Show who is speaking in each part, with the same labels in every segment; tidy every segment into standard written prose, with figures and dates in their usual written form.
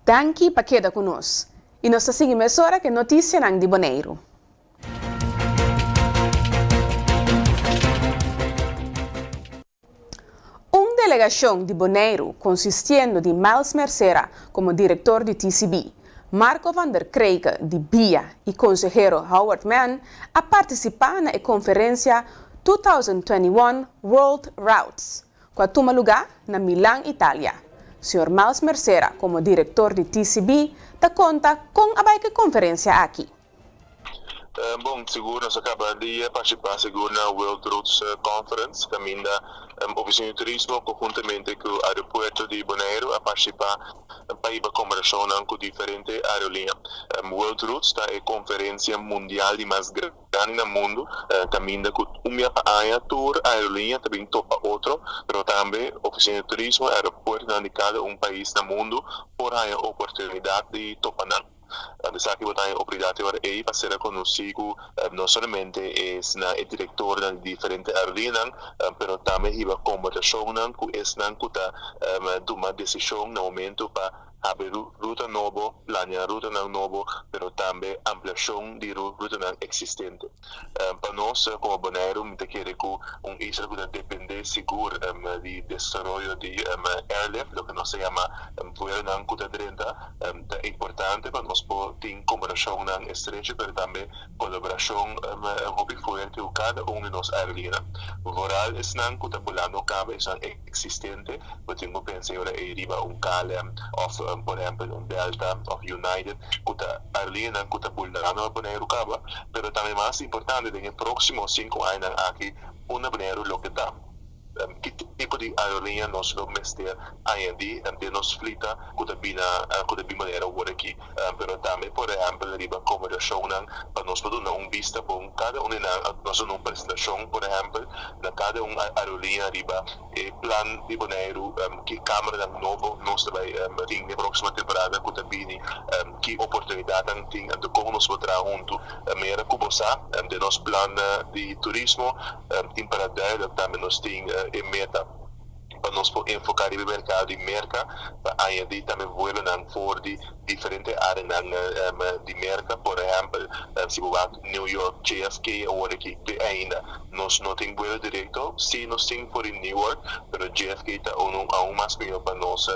Speaker 1: Danki pa keda ku nos. I nos ta sigui mesora ku e notisianan di Boneiru. Un delegashon di Boneiru konsistiendo di Miles Mercera komo direktor di TCB, Marco van der Kreeke di bia i konsehero Howard Mann a partisipá na e konferensia 2021 World Routes ku a tuma lugá na Milan, Italia. Señor Miles Mercera komo direktor di TCB ta konta kon a bai ku e konferensia aki.
Speaker 2: Bon, sigur nos a kaba di partisipá sigur na World Routes Conference kaminda Ofisina di Turismo konhuntamente ku Aeropuerto di Boneiru a partisipá pa hiba komberashonnan ku diferente aerolínea. World Routes ta e konferensia mundial di mas grandi na mundu kaminda ku un bia pa aña tur aerolínea ta bin topa otro, pero tambe Ofisina di Turismo i aeropuertonan di kada un pais na mundu por haña oportunidat di topa nan. Esaki bo ta haña oportunidat e ora ei pa sera konosí ku no solamente esnan e direktornan di diferente aerolíneanan, pero tambe hiba kombertashonnan ku esnan ku ta tuma desishon na momento pa habri ruta nobo, plania rutanan nobo, pero tambe ampliashon di rutanan eksistente. Pa nos komo Boneiru mi ta kere ku un isla ku ta dependé sigur di desaroyo di airlift, loke nos ta yama vuelonan ku ta drenta, ta importante pa nos por tin komberashonnan estrecho pero tambe kolaborashon hopi fuerte ku kada un di nos aerolíneanan. Vooral esnan ku ta bulando kaba, esnan eksistente, bo tin ku pensa e ora ei riba un KLM òf por ehèmpel un Delta òf United ku ta aerolíneanan ku ta bulando na Boneiru kaba. Pero tambe mas importante den e próksimo sinku añanan aki unda Boneiru loke ta. Ki tipo di aerolínea nos lo mester añadí den nos flita ku ta bina ku ta bin manera awor aki? Pero tambe por ehèmpel riba akomodashonnan pa nos por duna un bista bon kada un di nan nos duna un presentashon por ehèmpel na kada un aerolínea riba e plan di Boneiru ki kameranan nobo nos ta bai tin den próksimo temporada ku ta bini ki oportunidatnan tin anto kon nos por traha huntu manera ku bo sa den nos plan di turismo. Tin para duidelijk tambe nos tin e meta pa nos por enfoca riba e mercado di Merca pa añadi tambe vuelonan for di diferente areanan di Merca. Por ehempel, si bo wak New York, JFK awor aki te ainda nos no tin vuelo directo. Si nos tin for di Newark, pero JFK ta uno aun mas miho pa nos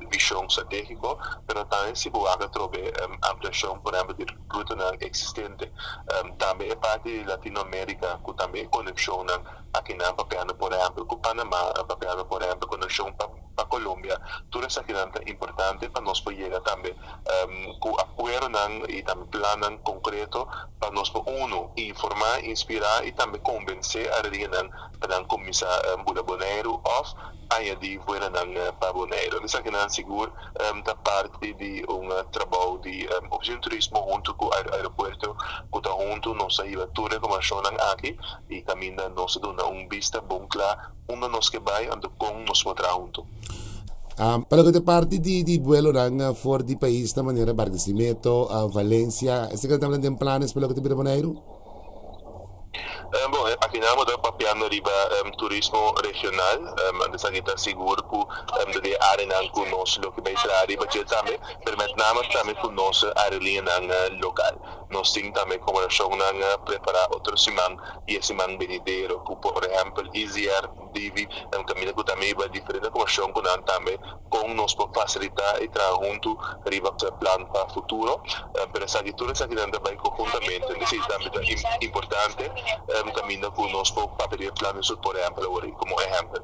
Speaker 2: vision strategico. Pero tambe si bo wak atrobe ampliacion por ehempel di rutanan existente. Tambe e parti di Latino America cu tambe e conexionnan akinan papiando por ehempel cu Panama, papiando por ehempel conexion pa pa Colombia. Tur esakinan ta importante pa nos por yega tambe cu acuerdonan y tambe plannan concreto pa nos por uno informa, inspira y tambe convence aredianan pa nan cuminsa bula Boneiru of añadi vuelonan pa Boneiru. Esakinan sigur ta parti di un trabou di Ofisina di Turismo huntu ku aeropuerto ku ta huntu nos ta hiba tur rekomendashonnan aki i kaminda nos ta duna un bista bon kla unda nos ke bai anto kon nos por traha huntu.
Speaker 3: Pa loke ta parti di buelonan for di paisnan manera Barquisimeto, Valencia, esaki ta den planes pa loke ta bira Boneiru?
Speaker 2: Bon, akinan bo ta papiando riba turismo regional. Antes aki ta sigur ku ta di e areanan ku nos lo ke bai traha riba dje tambe, pero met name tambe ku nos aerolineanan lokal. Nos tin tambe komberashonnan prepará otro siman i e siman benidero ku por ehèmpel Easy Air. Divi nan kaminda ku ta miba diferente komashon ku nan tambe kon nos por fasilitá i traha huntu riba plan pa futuro. Pero esaki tur esakinan ta bai konhuntamente. Esei tambe ta importante kaminda ku nos por papia di e plan di sur por ehèmpel awor komo ehèmpel.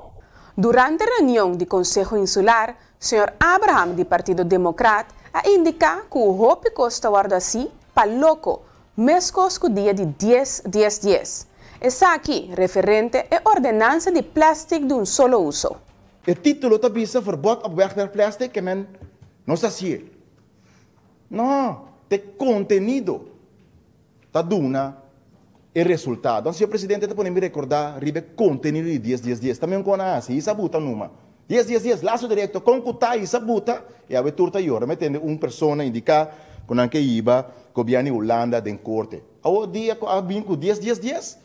Speaker 1: Durante reunion di Konseho Insular, señor Abraham di Partido Demokrat a indiká ku hopi kos ta wòrdu hasí pa loko Meskos ku dia di dies dies dies. Esaki referente e ordenansa di plèstik di un solo uso.
Speaker 4: E título ta bisa Verbod op wegwerpplastic ke men no sa hasié. No, t'e kontenido ta duna e resultado. Señor Presidente ta pone mi rekordá riba e kontenido di dies dies dies. Ta men kon a hasi, hisa buta numa. Dies dies dies, lazo direkto, kon ku ta hisa buta i awe tur ta yora. Mi tende un persona indiká ku nan ke hiba gobièrnu di Hulanda den korte. Awor dia ku a bin ku dies dies dies,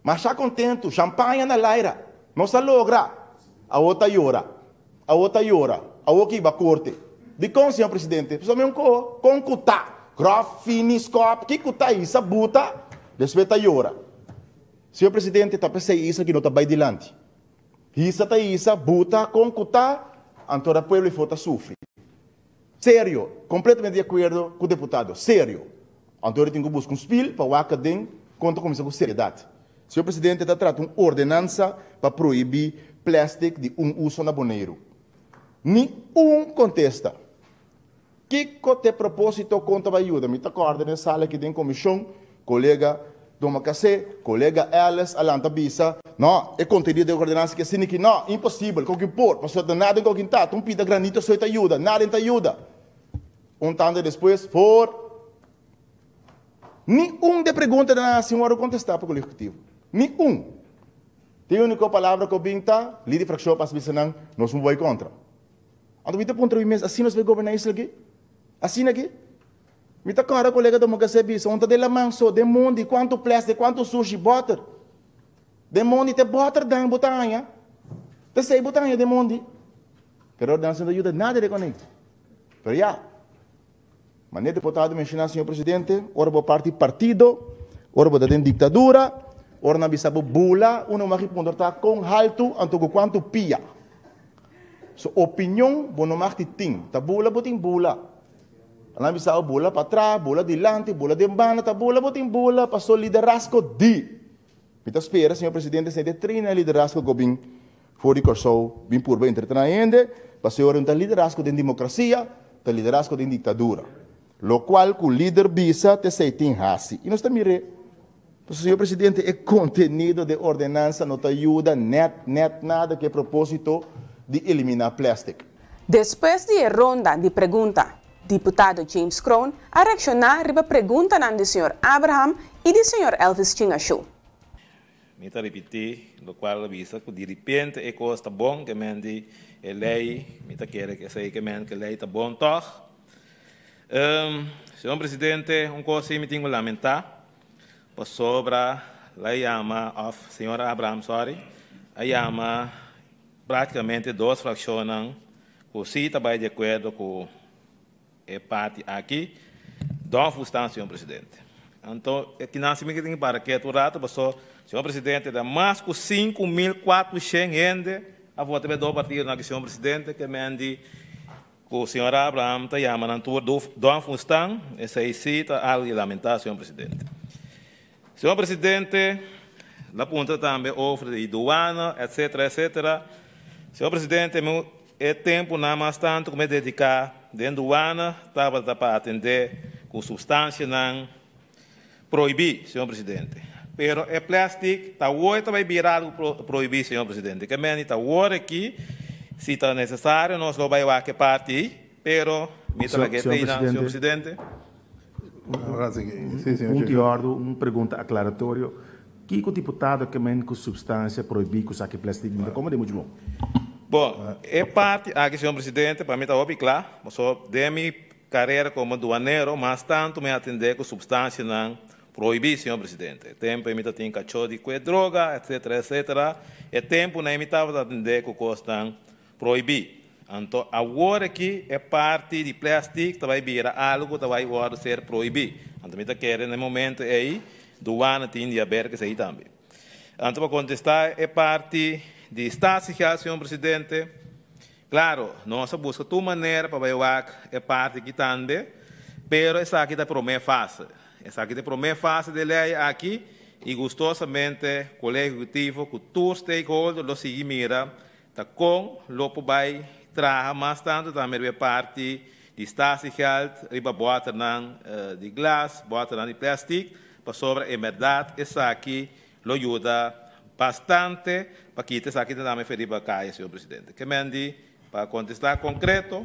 Speaker 4: masha kontentu, shampaña na laira, nos a logra! Awor ta yora, awor ta yora, awor ke hiba korte. Dikon, señor presidente? Pasobra mi un ko, kon ku ta? Gròf, fini, skòp, kiko ta hisa, buta, despues ta yora. Señor presidente, ta p'esei hisa ki no ta bai dilanti. Hisa ta hisa, buta, kon ku ta, anto da pueblo ifo ta sufri. Serio, completamente di acuerdo cu deputado, serio. Anto ora tin cu busca un spiel pa wak aden con ta cuminsa cu seriedad. Señor Presidente ta trata un ordenansa pa prohibi plastic di un uso na Boneiru. Ni un contesta. Kico t'e proposito con ta bay yuda? Mi ta corda den sala aki den comision, colega Domacassé, colega Ellis a lanta bisa, no, e contenido di e ordenansa ki asina ki no, imposibel, con ki por, pasobra ta nada con kin ta, ta un pida granito so e ta yuda, nada ta yuda. Un tanda despues, voor. Ni un di e preguntanan a hasi un wòrdu kontestá pa Kolegio Ehekutivo. Ni un. Te úniko palabra ku bin ta, lider di frakshon a pasa bisa nan, nos no bai kontra. Anto mi ta puntra mi mes, asina nos bai goberná isla aki? Asina aki? Mi ta kòrda kolega Domogasé bisa, un ta den laman so, den mondi, kuantu plèstik, kuantu sushi, bòter. Den mondi te bòter dan bo ta haña. Te esei bo ta haña den mondi. Pero ordenansa no ta yuda nada den konei. Pero ya. Manera diputado menshoná, señor presidente, ora bo parti partido, ora bo ta den diktadura, ora nan bisa bo bula, uno mag i puntra ta kon haltu anto ku kuantu pia. So opinion bo no mag di tin. Ta bula bo tin bula. Nan bisa bo bula patras, bula dilanti, bula den banda, ta bula bo tin bula paso liderazgo di. Mi ta spera, señor presidente, esei ta e trina liderazgo ku bin for di Kòrsou bin purba entretená hende, pasobra ora no ta liderazgo den demokrasia, ta liderazgo den diktadura. Lokual ku lider bisa ta esei tin hasi. I nos ta mir'é. Pasobra, señor presidente, e kontenido di e ordenansa no ta yuda nèt nèt nada ku e propósito di eliminá plèstik.
Speaker 1: Despues di e ronda di pregunta, diputado James Kroon a reakshoná riba preguntanan di señor Abraham i di señor Elvis Chingashu.
Speaker 5: Mi ta ripití lokual a bisa ku diripente e kos ta bon ke men di e lei, mi ta kere ku esei ke men ku e lei ta bon tòg. Señor Presidente, un kos sí mi tin ku lamentá, pasobra la yama òf señor Abraham sòri, a yama práktikamente dos frakshonnan ku sí ta bai di akuerdo ku E parti aki, Don Fustan, señor presidente. Anto, e kinan si mi ke tin ki para ketu un rato, paso, señor presidente, ta mas ku 5400 hende a vota pa e dos partidonan aki, señor presidente, ke men di ku señor Abraham ta yama nan tur Don Fustan, esei si ta algo di lamenta, señor presidente. Señor presidente, la puntra tambe over di duana, etcetera, etcetera. Señor presidente, mi e tempunan mas tantu ku mi a dediká den duana tabata pa atendé ku supstansianan prohibí, señor presidente. Pero e plèstik ta awor ta bai bira algu prohibí, señor presidente. Ke meni ta awor aki, si ta nesesario nos lo bai wak e parti ei, pero mi ta lag'é te einan, señor presidente.
Speaker 6: Un punto di òrdu, un pregunta aklaratorio. Kiko diputado ke men ku supstansia prohibí ku saki plèstik mi ta kome den muchu bon?
Speaker 5: Bon, e parti aki, señor presidente, pa mi ta hopi kla, pasobra den mi karera komo duanero mas tantu mi a atendé ku supstansianan prohibí, señor presidente. E tempu ei mi ta tin kachó di kue droga, etsetera, etsetera. E tempunan ei mi tabata atendé ku kosnan Prohibí. Anto awor aki e parti di plastic ta bai bira algo ku ta bai wòrdu ser prohibí. Anto mi ta kere na e momento ei duana tin di haber ku esei tambe. Anto pa kontestá e parti di statiegeld, señor presidente, klaro, nos a buska tur manera pa bai wak e parti aki tambe, pero esaki ta e promé fase. Esaki ta e promé fase di e lei aki i gustosamente Kolegio Ehekutivo ku tur stakeholder lo sigui mira Ta kon lo por bai traha mas tantu tambe riba e parti di statiegeld, riba bòternan di glas, bòternan di plèstik, pasobra en bèrdat esaki lo yuda bastante pa kita esaki tambe for riba kaya, señor presidente. Ke men di pa kontestá konkreto,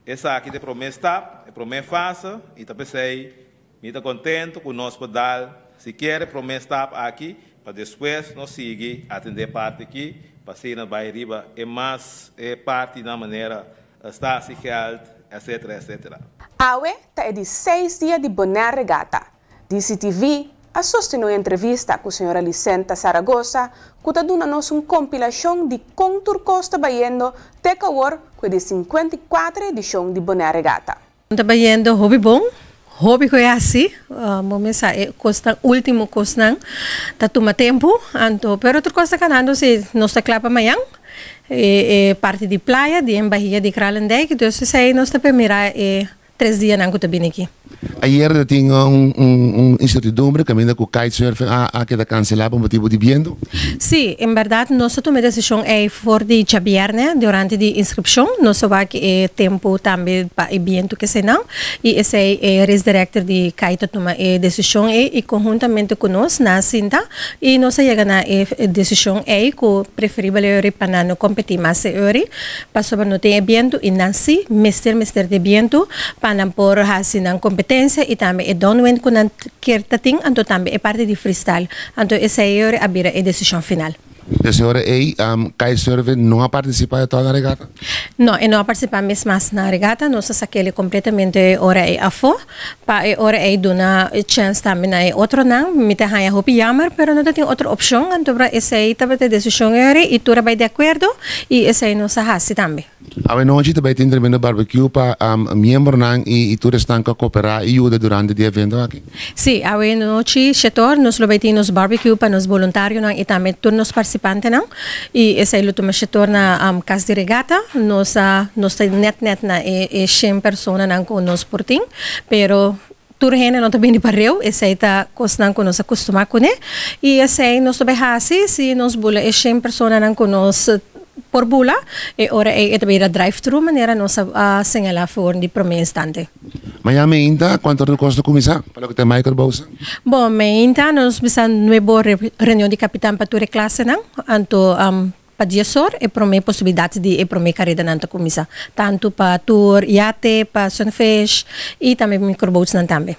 Speaker 5: esaki ta e promé stap, e promé fase, i ta p'esei Mi ta contento cu nos por dal sikiera e prome stap aki pa despues nos sigui atende parti aki pa asina bay riba e mas e partinan manera statiegeld etc. Etc.
Speaker 1: Awe ta e di seis dia di Bonaire Regatta. DCTV. a sostene un entrevista ku señora Licenta Zaragoza, ku ta duna nos un kompilashon di kon tur kos ta bayendo te awor ku e 54 edishon di Bonaire Regatta.
Speaker 7: Ta bayendo hopi bon, hopi ku asina, kuminsá e kos último kos ta tuma tempu, anto, pero otro kos ta kanando si nos ta kla pa mañan, e parti di playa, di bahia di Kralendijk, dus esei nos ta mira e 3 dianan ku ta bini aki.
Speaker 3: Ayera tabatin un insertidumbre kaminda ku kitesurfing a keda kanselá pa motibu di bientu.
Speaker 7: Si, en berdat nos a tuma e desishon ei for di djabièrnè durante di inskripshon, nos a wak e tempu tambe pa e bientu ku eseinan i esei e race director di kite a tuma e desishon ei i konhuntamente ku nos nan a sinta i nos a yega na e desishon ei ku preferibel e pa nan no kompetí mas e ora pasobra no tin e bientu i nan si mester di bientu pa nan por hasi nan kompetensia i tambe e downwind ku nan kier tin, anto tambe e parti di freestyle, anto esei a bira e desishon final.
Speaker 3: E señora ei, kitesurfing no a partisipá den tur e regata?
Speaker 7: No, e no a partisipá mes mas na regata, nos a sak'é kompletamente ora ei afó, pa e ora ei duna chèns tambe na e otronan, mi ta haña hopi jammer, pero no tin otro opshon, anto esei tabata e desishon ora i tur a bai di akuerdo i esei nos a hasi tambe.
Speaker 3: Anochi tambe tin tremendo barbecue pa miembronan i tur esnan ku koperá i yuda durante e evento aki.
Speaker 7: Si, anochi, 7'or, nos lo tin nos barbecue pa nos voluntarionan i tambe tur nos partisipantenan. I esei lo tuma 7'or na kas di regata, nos ta net net na e 100 personanan ku nos por tin, pero tur hende no ta bini pareu, esei ta kosnan ku nos a kustumá kuné. I esei nos ta bai hasi, si nos bula e 100 personanan ku nos por bula, e ora ei e ta drive-thru manera nos a señalá for di promé instante.
Speaker 3: Mañan ainda, kuantu or kos ta kuminsá? Pa loke ta microboats?
Speaker 7: Bon, mainta nos bisa nuebe reunion di kapitan pa tur klasenan, anto pa 10'or e promé posibilidat di e promé karedanan ta kuminsá. Tantu pa tour yate, pa sunfish i tambe microboats nan tambe.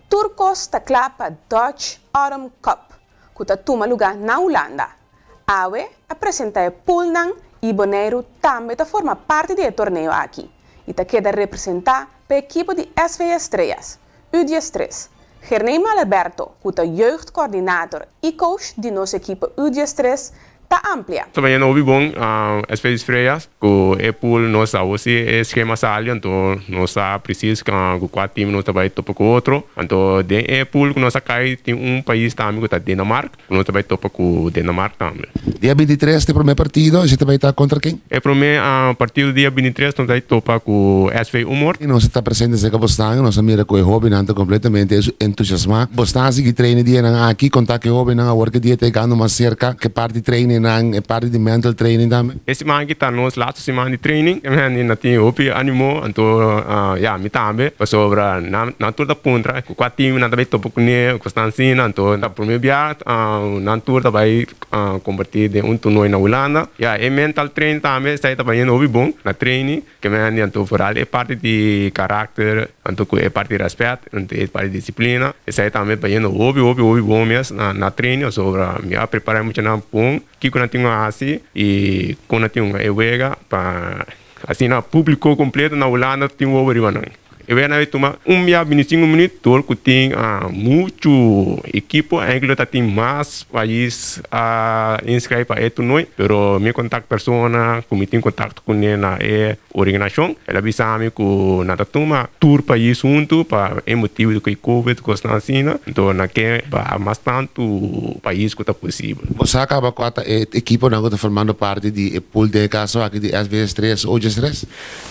Speaker 1: Tur kos ta kla pa Dutch Autumn Cup, ku ta tuma lugá na Hulanda. Awe a presentá e poolnan i Boneiru tambe ta forma parti di e torneo aki. I ta keda representá pa ekipo di SV Estrellas, U13. Gernema Alberto, ku ta jeugdcoördinator i coach di nos ekipo U13, ta amplia.
Speaker 8: Tambe no bon, SV Estrellas, ku e pool nos sa e skema sali, anto nos sa presis ku kua team nos ta bai topa ku otro. Anto den e pool ku nos a kai tin un pais tambe ku ta Dinamarca, ku nos ta bai topa ku Dinamarca tambe.
Speaker 3: Dia 23 e promé partido, esei tambe ta kontra ken?
Speaker 8: E promé partido dia 23 nos ta bai topa ku SV Ommoord.
Speaker 3: I nos ta presente serka boso, nos a mira ku e hóbennan kompletamente entusiasmá. Boso ta sigui training dianan aki, konta ku e hóbennan awor ku dia ta yegando mas serka, ku parti training nan, e parti di mental training tambe.
Speaker 8: E siman aki ta nos laatste siman di training. Mi nan tin hopi ánimo, anto ja, mi tambe, pasobra nan tur ta puntra, ku kua team nan ta bai topa kuné, ku stan asina, anto ta promé bia nan tur ta bai kompetí den un torneo na Hulanda. Ja, e mental training tambe, esei ta bayendo hopi bon na training, ke men anto vooral e parti di karakter, anto ku e parti di rèspèt, anto e parti di disiplina, esei tambe bayendo hopi hopi hopi bon mes na training, pasobra mi a prepará muchanan bon kiko nan tin ku hasi i kon nan tin ku e wega pa asina públiko kompleto na Hulanda tin wowo riba nan. E wega nan tuma un bia 25 minüt dor ku tin muchu ekipo, eigenlijk ta tin mas pais a inskribí pa e torneo, pero mi contact persona ku mi tin kontakto kuné na e organisashon, el a bisa mi ku nan ta tuma tur pais huntu pa e motibu ku e COVID kosnan asina, anto nan ke pa mas tantu pais ku ta posibel.
Speaker 3: Bo a kaba kua ta e ekiponan ku ta formando parti di e pool den kaso aki di SV Estrellas U13?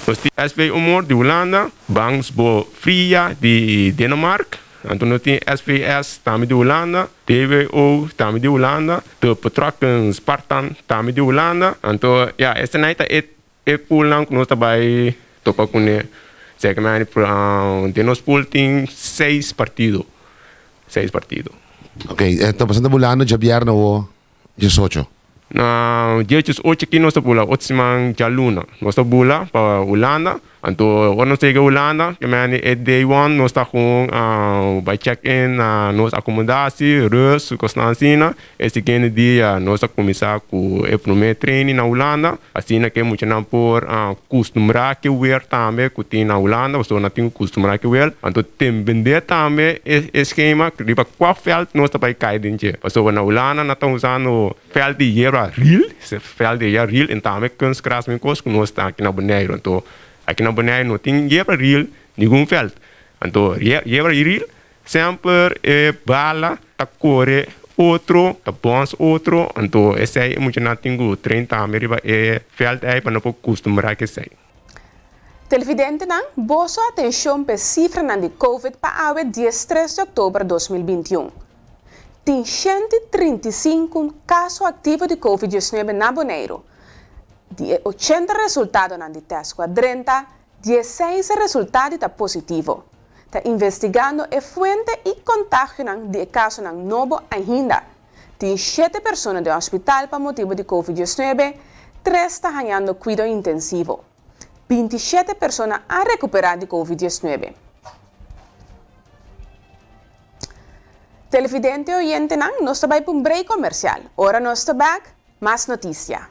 Speaker 8: Nos tin SV Ommoord di Hulanda, Bangsbo Fria di Dinamarca, anto nos tin SVS tambe di Hulanda, TWO tambe di Hulanda, de Petrokken Spartan tambe di Hulanda. Anto ja, esei ta e poolnan ku nos ta bai topa kuné. Zeg maar, den nos pool tin seis partido. Seis partido.
Speaker 3: Ok, anto boso ta bulando djabièrnè o 18?
Speaker 8: Na dia 18 aki nos ta bula, otro siman djaluna. Nos ta bula pa Hulanda. Anto ora nos yega Hulanda, ke meni e day one nos ta gewoon bai check in na nos akomodatie, rust, kosnan asina. E siguiente dia nos a kuminsá ku e promé training na Hulanda, asina ku e muchanan por kustumbrá ku e wer tambe ku tin na Hulanda, pasobra nan tin ku kustumbrá ku e wer. Anto tin bendé tambe e skema riba kua vèlt nos ta bai kai den dje, pasobra na Hulanda nan ta usando vèlt di yerba riel, vèlt di yerba riel en tambe kunstgras mi kos ku nos ta aki na Boneiru. Anto aki na Boneiru no tin yerba riel ningun vèlt. Anto yerba riel Semper e bala ta kore otro, ta bòns otro, anto esei e muchanan tin ku train tambe riba e vèlt ei pa no por kustumbrá ku esei.
Speaker 1: Televidentenan, boso atenshon p'e sifranan di Covid pa awe diestres di òktober 2021. Tin 135 kaso aktivo di Covid 19 na Boneiru. Di e 80 resultadonan di tèst ku a drenta, 16 resultado ta positivo. Ta investigando e fuente i kontagionan di e kasonan nobo ainda. Tin shete persona den hospital pa motibu di Covid 19, tres ta hañando kuido intensivo. 27 persona a rekuperá di Covid 19. Televidente i oyentenan, nos ta bai pa un break komersial. Ora nos ta bèk, mas notisia.